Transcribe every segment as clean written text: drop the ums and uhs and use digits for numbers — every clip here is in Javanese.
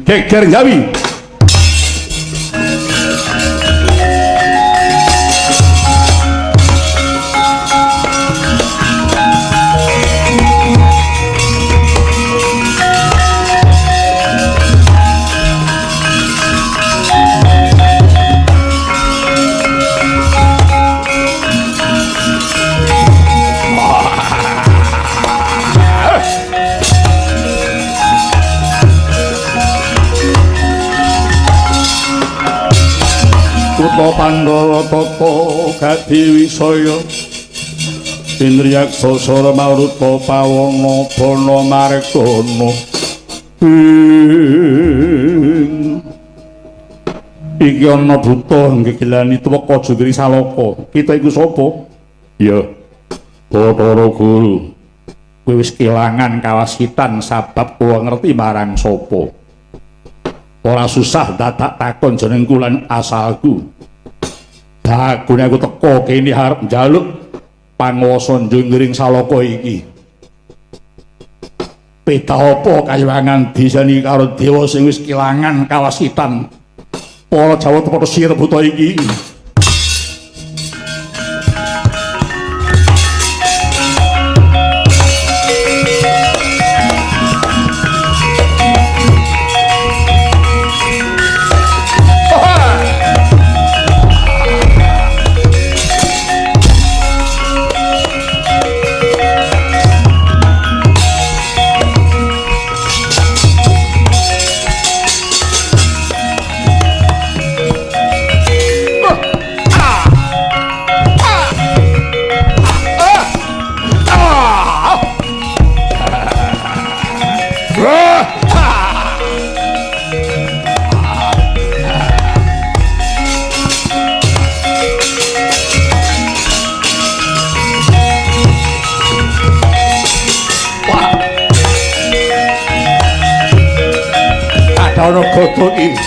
Geger Jawi. Kutha Pandhawa tata gadi wisaya Indriyaksa sara maruta pawana bana margana. Iki ana buta nggegelani tuweka Jogiri Salaka. Kita iku sapa? Ya, Bathara Guru. Kowe wis kelangan kawasitan sabab kowe ngerti marang sapa. Ora susah dadak takon jenengku lan asalku. Dagune aku teko kene arep njaluk panguwasa Junggiring Salaka iki. Peta apa kayiwangan disani karo dewa sing wis kelangan kawasitan. Para Jawata padha sirep buta iki. Ana godhong iki.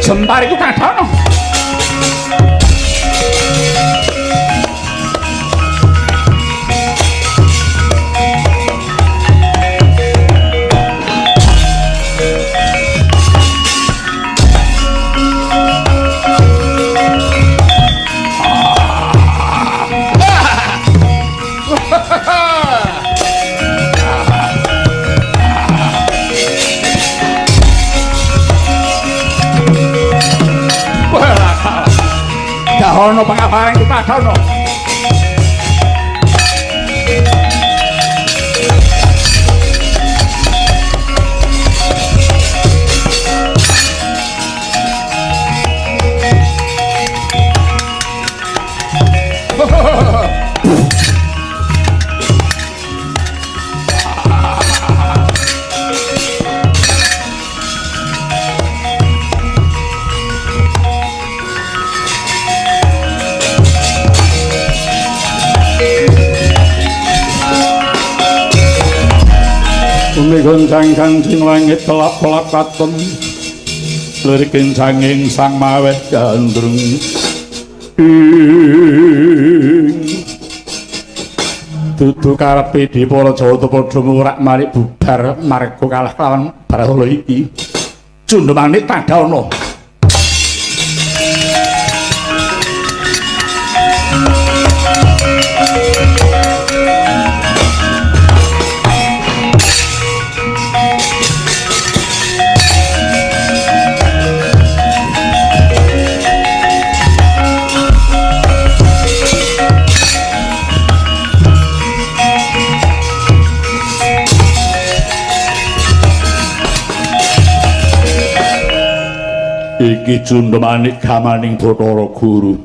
Jempar iku kadang. Dahono pangabareng kita dahono. Bumi goncang kancing langit kelap-kelap katon lirik kencanging sang maweh gandrung. Dudu karepe dhewe para Jawata padha murak-marik bubar marga kalah kelawan Baratala iki. Cundhamanik tadhaana. Iki Cundamanik gamaning Bathara Guru.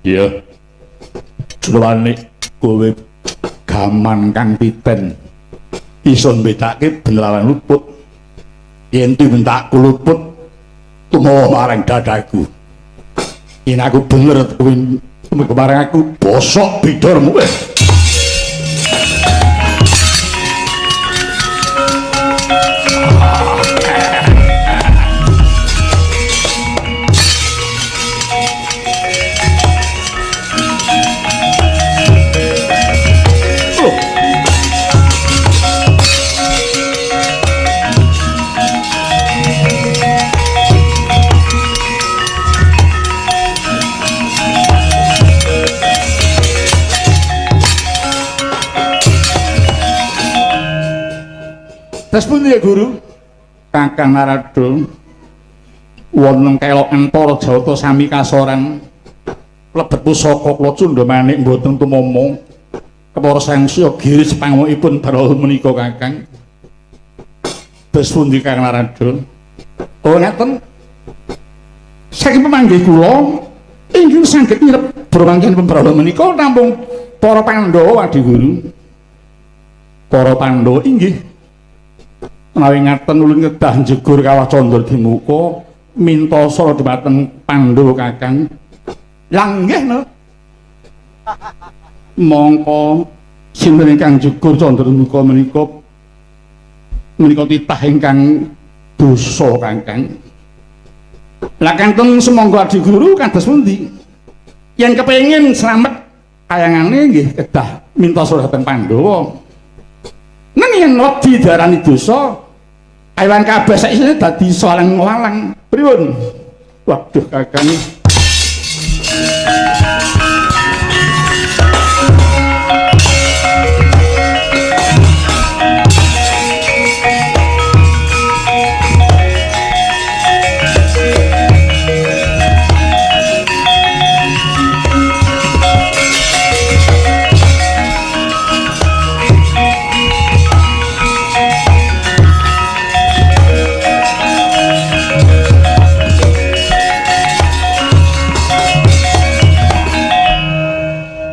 Iya. Cundamanik kowe gaman kang titen. Iso mbedake bener lan luput. Yen tumintakku luput tumawa marang dadaku. Yen aku bener kowe tumeka marang aku bosok bidormu. Terus pundi ya Guru? Kakang Narada wonten kelok antara Jawata sami kasoran lebet pusaka kula Cundamanik mboten tumama kepara sangsaya giris pangmukipun Bathara menika Kakang. Terus pundi Kakang Narada? Oh ngaten. Saking pemanggih kula inggih saged nirep bromangkianipun Bathara menika namung para Pandhawa Adi Guru. Para Pandhawa inggih. Menawi ngaten ulun kedah njegur kawah Candra Dimuka minta sara dhumateng Pandhawa Kakang. Lah nggih no. Mongko sinten ingkang njegur Candra Dimuka menika menika titah ingkang dosa Kakang. Lah kantun sumangga Adi Guru kados pundi? Yen kepengin slamet kayangane nggih kedah minta sara dhateng Pandhawa. Nang yen wedi diarani dosa, aywan kabeh saisine dadi salang-walang. Pripun? Waduh Kakang.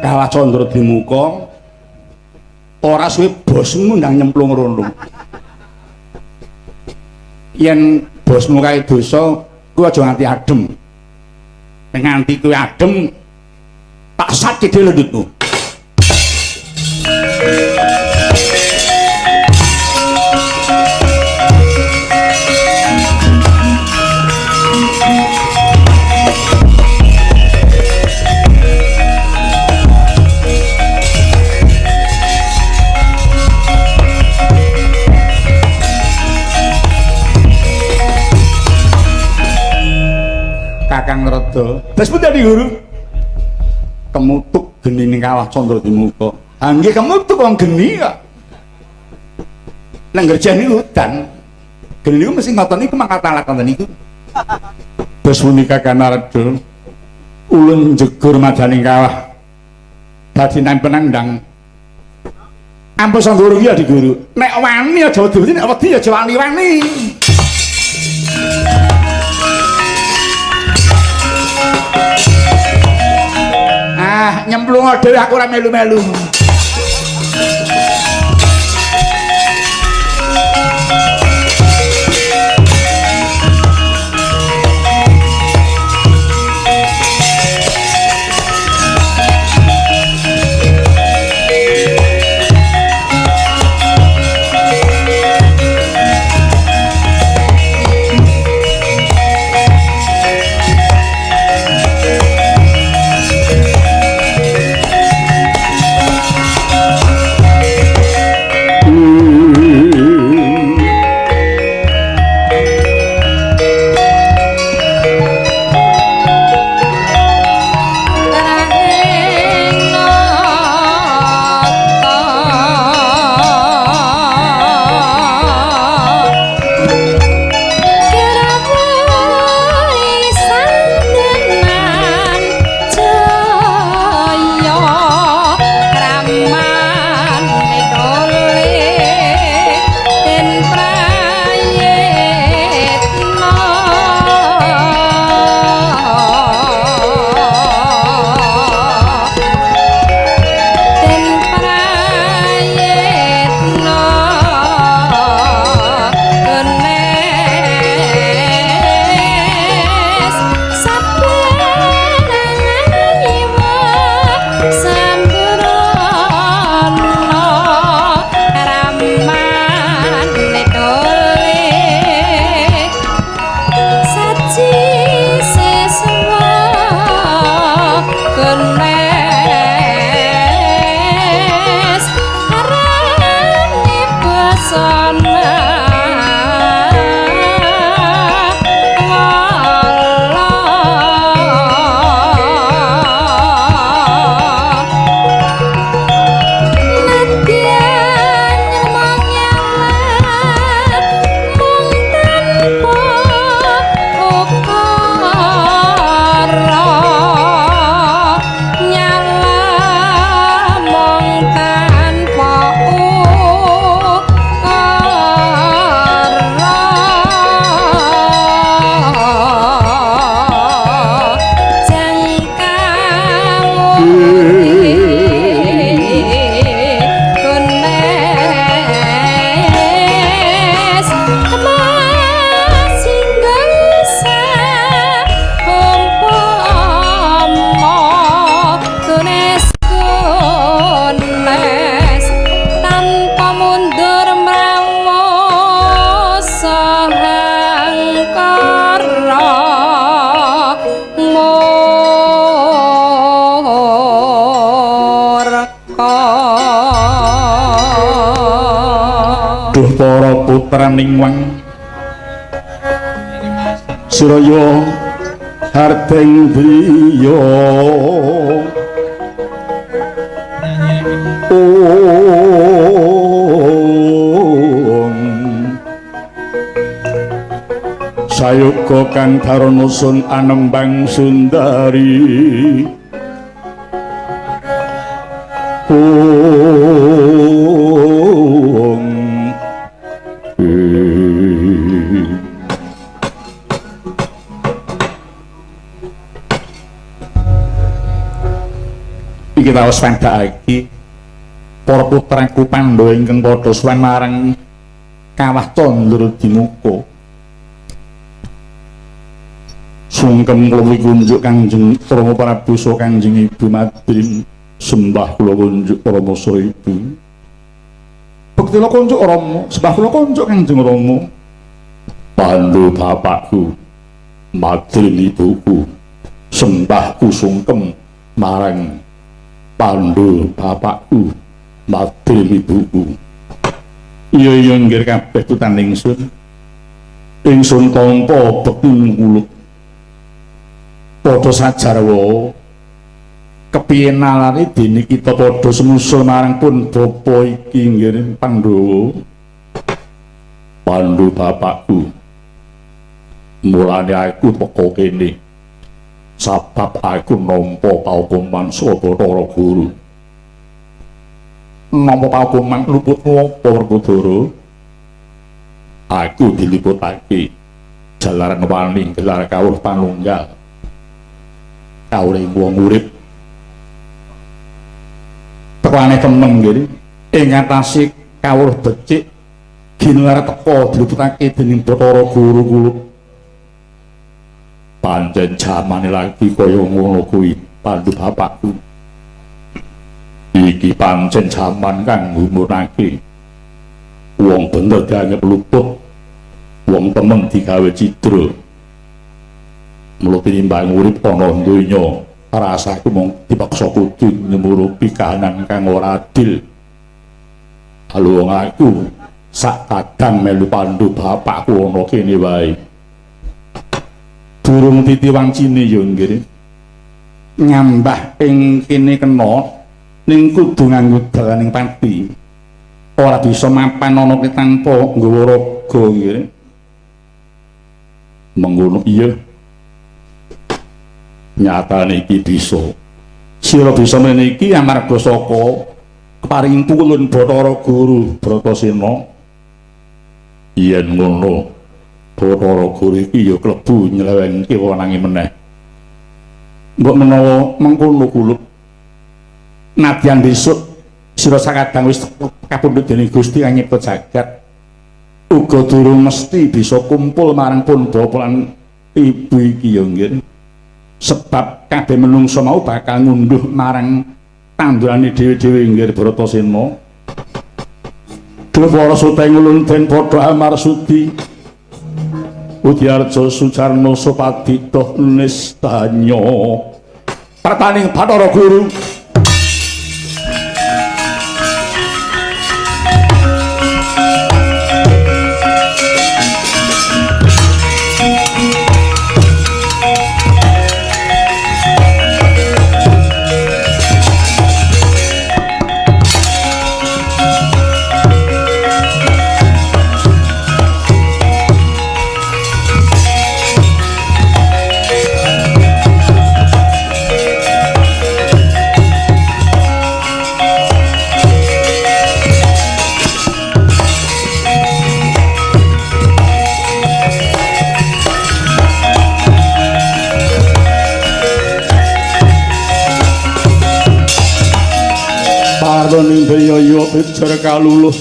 Kawah Candra Dimuka ora suwe bosmu ndang nyemplung rono. Yen bosmu kae dosa, kuwi aja nganti adem. Nek nganti kuwi adem, tak sakit dhewe lendutmu. Kakang Narada. Terus pundi Adi Guru? Kemutuk geni ning kawah Candra Dimuka. Ha nggih kemutuk wong geni kok. Nang ngerjani udan. Geni niku mesti ngoten niku mangkat alat ngoten niku. Terus pundi Kakang Narada? Ulun jegur madaning kawah. Dadi nempenang ndang. Ampun sangguru iki Adi Guru. Nek wani aja wedi, nek wedi aja wani-wani. Ah, nyemplung dhewe aku ora melu-melu. Duh para putraning wang Suraya hardeng driya. Om sayoga kang darana sun anembang sundari. Om iki raos wandhakake para putraku Pandhawa ingkang padha sowan marang Kawah Candra Dimuka. Sungkem kula kunjuk Kanjeng Rama Prabu saha Kanjeng Ibu Madrim, sembah kula kunjuk Rama saha Ibu. Bekti kula kunjuk Rama, sembah kula kunjuk Kanjeng Rama. Pandu bapakku, Madrim ibuku, sembahku sungkem marang Pandu bapakku, Madrim ibuku. Iya iya nggih kabeh tutan ingsun. Ingsun tampa bekti kula. Padha sajarwa kepiye nalare dene kita padha semusul marang pun bapa iki nggih Pandhawa. Pandu bapakku, mulane aku teka kene sabab aku nampa paukuman saka Bathara Guru. Nampa paukuman luput apa Werkudara? Aku diluputake jalaran wani gelar kawruh panunggal kawruh wong urip. Tekane temen nggih ing atase kawruh becik ginelar teka diluputake dening Bathara Guru kula. Pancen jamane lagi kaya ngono kuwi Pandu bapakku. Iki pancen jaman kang nggumunake. Wong bener dianggep luput, wong temen digawe cidra. Mula tinimbang urip ana donya, rasaku mung dipaksa kudu nyumurupi kahanan kang ora adil. Halo wong aku sak kadang melu Pandu bapakku ana kene wae. Durung titi wancine ya nggih. Nyambah ing kene kena ning kudu nganggo dalaning pati. Ora bisa mapan ana tanpa nggawa raga nggih. Mengkono iya. Nyatane iki bisa. Sira bisa mrene iki amarga saka keparingin pulun Bathara Guru Bratasena. Yen ngono Bathara Guru iki ya klebu nylewengke wenange meneh. Mbok menawa mengkono kulup nadyan besok sira sakadang wis kapundhut dening Gusti kang nyipta jagat, uga durung mesti bisa kumpul marang pun bapa lan ibu iki ya nggih. Sebab kabeh menungsa mau bakal ngunduh marang tandurane dhewe-dhewe nggih Bratasena. Duh para suteng ulun den padha amarsudi Udyarja Sujarna Supadita nistanya prataning Bathara Guru. Parunindaya bejer kaluluh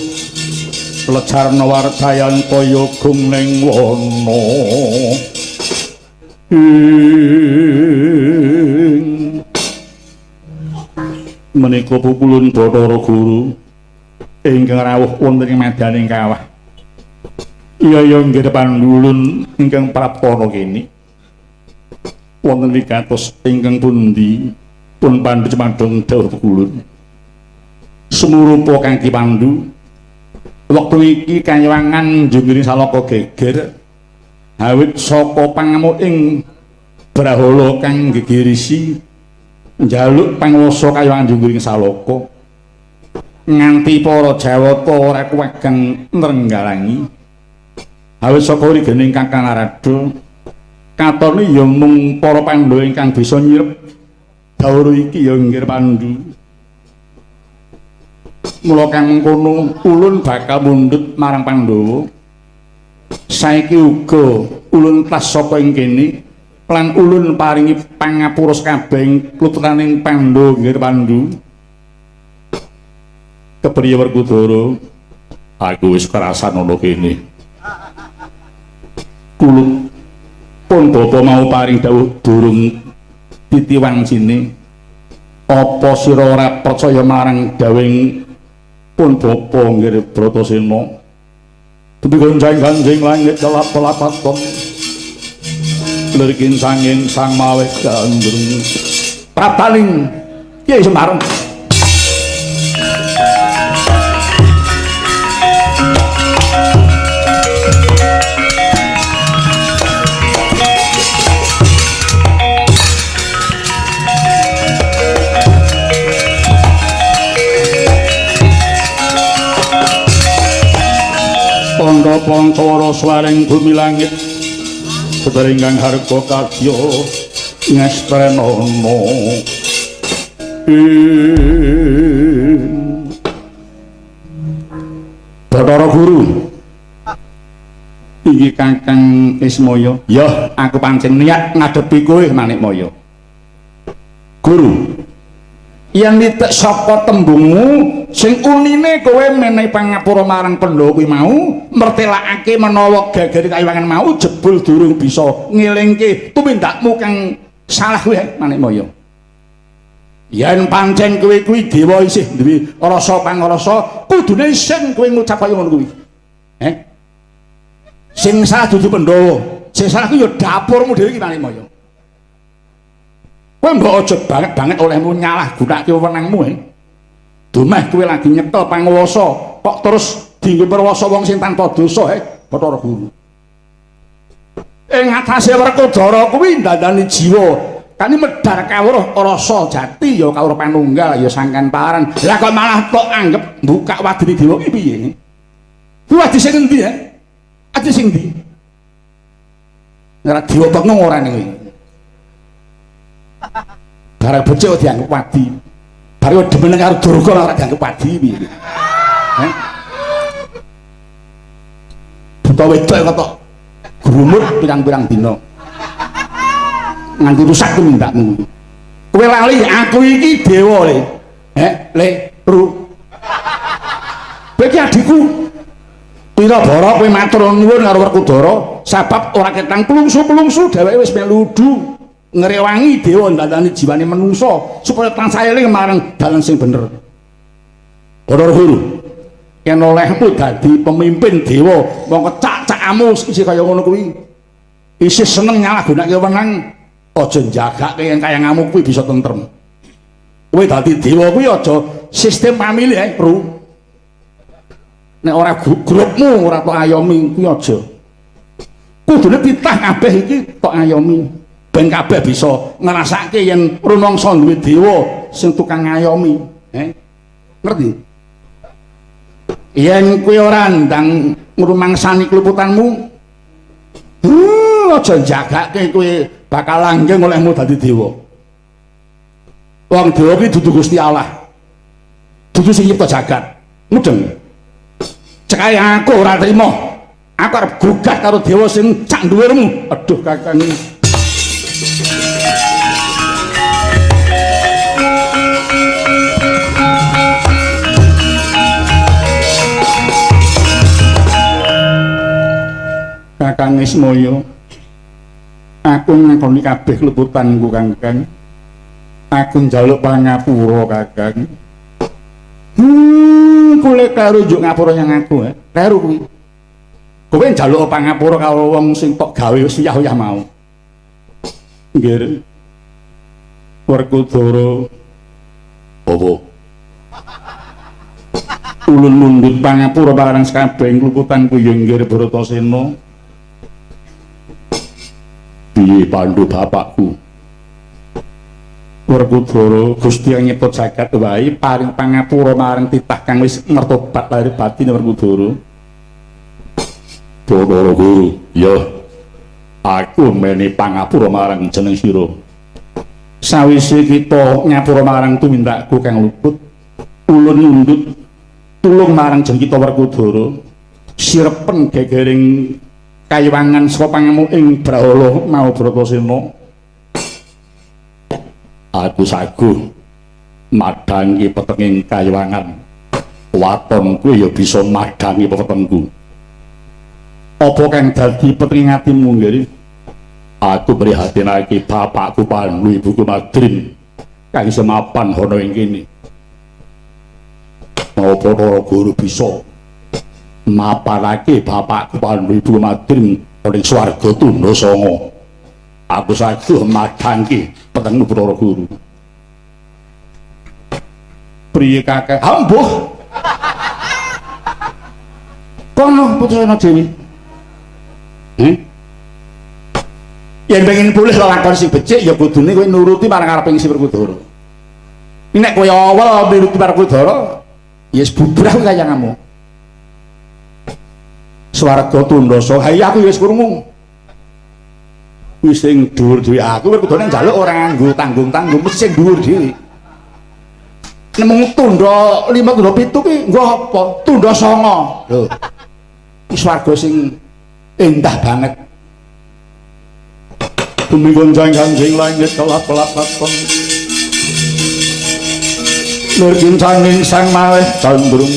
lecarna wardayan kaya gung ning wana. Ing menika pupulun Bathara Guru ingkang rawuh wonten ing madyaning kawah. Iya iya nggih pandulun ingkang praptana kene. Wonten wigatos ingkang pundi pun Pandu cemadhong dawuh pupulun. Sumurupa Kang Ki Pandu Wektu iki kayiwangan Junggiring Salaka geger awit saka pangamuking Brahala kang gegirisi njaluk panguwasa kayiwangan Junggiring Salaka nganti para Jawata ora kuwagang nrenggalangi. Awit saka wrigening Kakang Narada katone ya mung para Pandhawa ingkang bisa nyirep dawuh iki ya nggih Pandu. Mula kang mengkono ulun bakal mundhut marang Pandhawa. Saiki uga ulun tas saka ing kene lan ulun paringi pangapura kabeh kluputaning Pandhawa nggih Pandu. Kepriye Werkudara? Aku wis kerasan ana kene. Kulup pun bapa mau paring dawuh durung titiwancine. Apa sira ora percaya marang dawuhing pun bapa nggih Bratasena? Demi gonjang-ganjing langit kelap-kelapaton lirkin sanging sang maweh gandrung praptaning Kyai Semar. Tandha pancawara swaring bumi langit sedringgang harga kadya ngestrenana. Bathara Guru iki Kakang Ismaya. Ya, aku pancen niat ngadepi kowe Manikmaya. Guru, yen nitik saka tembungmu sing unine kowe menehi pangapura marang Pandhawa kuwi mau mertelakake menawa gegere kayiwangan mau jebul durung bisa ngelingke tumindakmu kang salah kuwi Manikmaya. Yen pancen kowe kuwi dewa isih duwe rasa pangrasa kudune isin kowe ngucap kaya ngono kuwi. Sing salah dudu Pandhawa, sing salah kuwi ya dapurmu dhewe iki Manikmaya. Kowe mbok aja banget-banget olehmu nyalah gunakake wewenangmu. Dumeh kowe lagi nyekel panguwasa kok terus dienggo perwasa wong sing tanpa dosa Bathara Guru. Ing atase Werkudara kuwi ndandani jiwa kani medhar kawruh rasa jati ya kawruh panunggal ya sangkan paran. Lah kok malah tok anggep mbukak wadine dewa iki piye? Kuwi wadi sing endi? Adi sing endi? Ora dewa pengung ora ning kuwi. Barang becik kok dianggep wadi. Barang demen karo Durga ora dianggep wadi piye? Buta wedok kok tok grumut pirang-pirang dina. Nganti rusak tumindakmu. Kowe lali aku iki dewa le. Le ru. Kowe iki adikku. Pira bara kowe matur nuwun karo Werkudara sabab ora ketang klungsu-klungsu dheweke wis melu udu ngrewangi dewa ndandani jiwane menungsa supaya tansah eling marang dalan sing bener. Bathara Guru, yen olehmu dadi pemimpin dewa, mongko cak-cakamu isih kaya ngono kuwi. Isih seneng nyalahgunakake wewenang, aja njagake yen kayangamu kuwi bisa tentrem. Kowe dadi dewa kuwi aja sistem pamilih Ru. Nek ora grupmu ora tok ayomi kuwi aja. Kudune titah kabeh iki tok ayomi. Ben kabeh bisa ngrasake yen rumangsa duwe dewa sing tukang ngayomi. Ngerti? Yen kowe ora ndang ngrumangsani kluputanmu, aja njagake kowe bakal langgeng olehmu dadi dewa. Wong dewa kuwi dudu Gusti Allah. Dudu sing nyipta jagat. Mudeng. Cekae aku ora trima. Aku arep gugat karo dewa sing sak dhuwurmu. Aduh Kakang. Kakang Ismaya, aku ngakoni kabeh luputanku Kakang. Aku njaluk pangapura Kakang. Kule karo njuk ngapura nyang aku, Kleru kuwi. Kowe njaluk pangapura karo wong sing tok gawe wis uyah-uyah mau. Nggih. Werkudara. Apa? Ulun mundhut pangapura marang sakabehing kluputan kuwi nggih Bratasena. Piye Pandu bapakku? Werkudara Gusti yang nyipta jagat wae paring pangapura marang titah kang wis ngertobat lahir batin Werkudara. Bathara Guru, ya aku meni pangapura marang jeneng sira. Sawise kita ngapura marang tumindakku kang luput, ulun mundhut tulung marang jeneng kita Werkudara. Sirepen gegering kayiwangan saka pangamu ing Brahala mau Bratasena. Aku saguh madhangi petenging kayiwangan. Waton kuwi ya bisa madhangi petengku. Apa kang dadi petenging atimu nggih? Aku prihatinake bapakku Pandu, ibuku Madrim kang isih mapan ana ing kene. Apa para guru bisa mapanake bapakku Pandu, ibuku Madrim ana ing swarga tundha sanga? Aku saguh madhangke petengmu Bathara Guru. Priye kakek? Ambuh. Kono Putrasena Dewi. Yen pengen pulih lakon sing becik ya kudune kowe nuruti marang kareping si Werkudara. Nek kowe awal nuruti marang Werkudara, ya wis bubrah kayangamu. Swarga tundha sanga, aku ya wis krungu. Kuwi sing dhuwur dhewe aku Werkudara njaluk ora nganggo tanggung-tanggung, mesti sing dhuwur dhewe. Nemung tundha 5 tundha 7 kuwi nggo apa? Tundha 9. Lho. Iki swarga sing endah banget. Bumi gonjang ganjing langit kelap-kelap lakon. Lur kincanging sang malih candrung.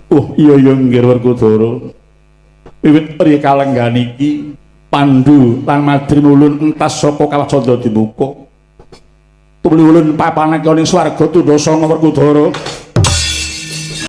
Oh iya ya nggih Werkudara. Wiwit pri kalenggan iki Pandu lan Madrim ulun entas saka Kawah Candra Dimuka. Tumuli ulun papanake ning swarga tundha sanga Werkudara.